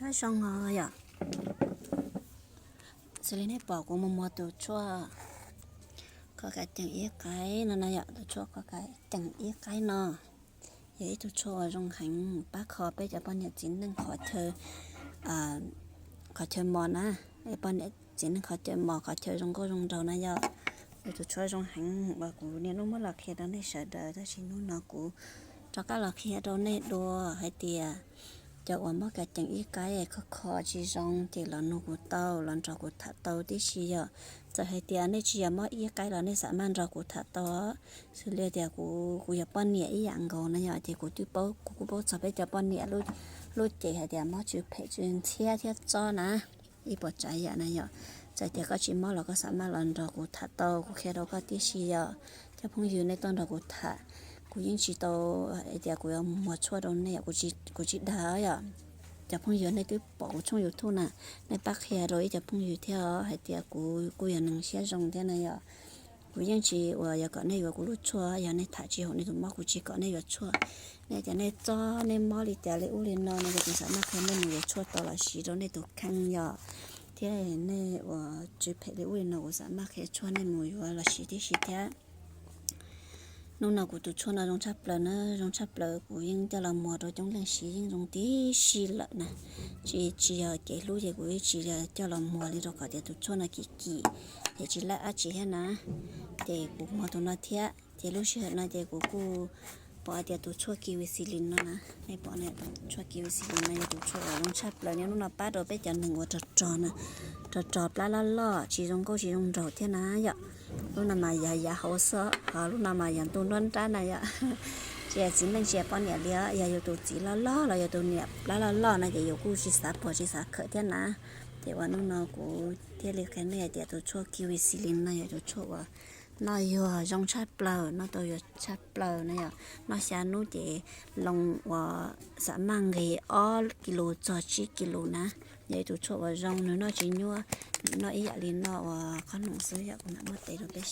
Qab zoo os yom. Xws li nej pom kuv mus muag tus tshuaj kho kav ceem ib qaib no na yom, tus tshuaj kho kav ceem ib qaib no yog ib tug tshuaj uas zoo heev pab kho peb cov poj niam txiv neej qhov chaw, qhov chaw mos na, poj niam txiv neej qhov chaw mos, qhov chaw zoo nkauj zoo nraug na yom. Yog tus tshuaj zoo heev uas kuv niaj hnub muab los qhia rau nej sawv daws, tab sis hnub no kuv rov qab los qhia rau nej dua hais tias cov uas mob kav ceem ib qaib kho kho tsis zoo ces los nug kuv tau, los nrog kuv tham tau tib si yom. Txawm hais tias nej tsis yog mob ib qaib los nej xam maj nrog kuv tham tau. Xws li tias kuv, kuv yog poj niam ib yam nkaus na yom, ces kuv twb paub, kuv kuj paub txog peb cov poj niam lub cev hais tias mob tsw phem tsw ntxhiab thiab txob na, ib puas tsav yam na yom. Txawm tias koj tsis mob los koj xam maj los nrog kuv tham tau, kuv qhia rau koj tib si yom. Cov phooj ywg nej tuaj nrog kuv tham, kuv yeej tsis tau hais tias kuv yuav muag tshuaj rau nej, kuv tsis dag yom. Cov phooj ywg nej twb pom kuv tshooj YouTube na, nej pab qhia rau ib cov phooj ywg thiab hais tias kuv kuj yog neeg siab zoo thiab na yom. Kuv yeej tsis uas yog kom nej yuav kuv lub tshuaj, yog nej tham tsis haum nej tus mob kuv tsis kom nej yuav tshuaj. Nej tias nej txob nej mob li cas li ub li no no ces kuv xam maj qhia nej mus yuav tshuaj tau los siv rau nej tus kheej yom. Thiab nej uas tsw phem li ub li no kuv xam maj qhia tshuaj nej mus yuav los siv tib si thiab. Hnub no kuv tus tshuaj no zoo tshaj plaws na, zoo tshaj plaws, kuv yeej coj los muag rau coob leej siv yeej zoo tib si lawm na. Tsis, tsis yog kev hlub ces kuv yeej tsis coj los muag li rau qhov tias tus tshuaj no kim kim ces tsis laib dab tsi thiab na. Ces kuv muag tus no thiab ces lub sij hawm no ces kuv kuj pom hais tias tus tshuaj kiwi xi lin no na, nej pom na, tus tshuaj kiwi xi lin no yog tus tshuaj uas zoo tshaj plaws, niaj hnub no pab rau peb cov neeg uas rog rog na, rog rog plab loj loj tsis zoo nkauj tsis zoo nraug thiab na yom. Lub no mas yog yav hauv xwb, ho lub no mas yog ntuj nruab nrab na yom. Tsis yog txiv neej tsis yog poj niam li os, yog yus tus txiv loj loj los yog tus niam plab loj loj no ces yus kuj tsis xav puag tsis xav khawm thiab na. Ces uas hnub no kuv thiaj li qhia nej hais tias tus tshuaj kiwi xi lin no yog tus tshuaj uas noj yuag zoo tshaj plaws, noj tau yuag tshaj plaws na yom. Noj xya hnub ces loo uas xam maj nqis ob kis lus txog tsib kis lus na. Yog ib tus tshuaj uas zoo, nws noj tsis nyuaj, nws noj ib yam li noj uas qhob noom xwb yom. Kuv mam muab tes rau peb saib.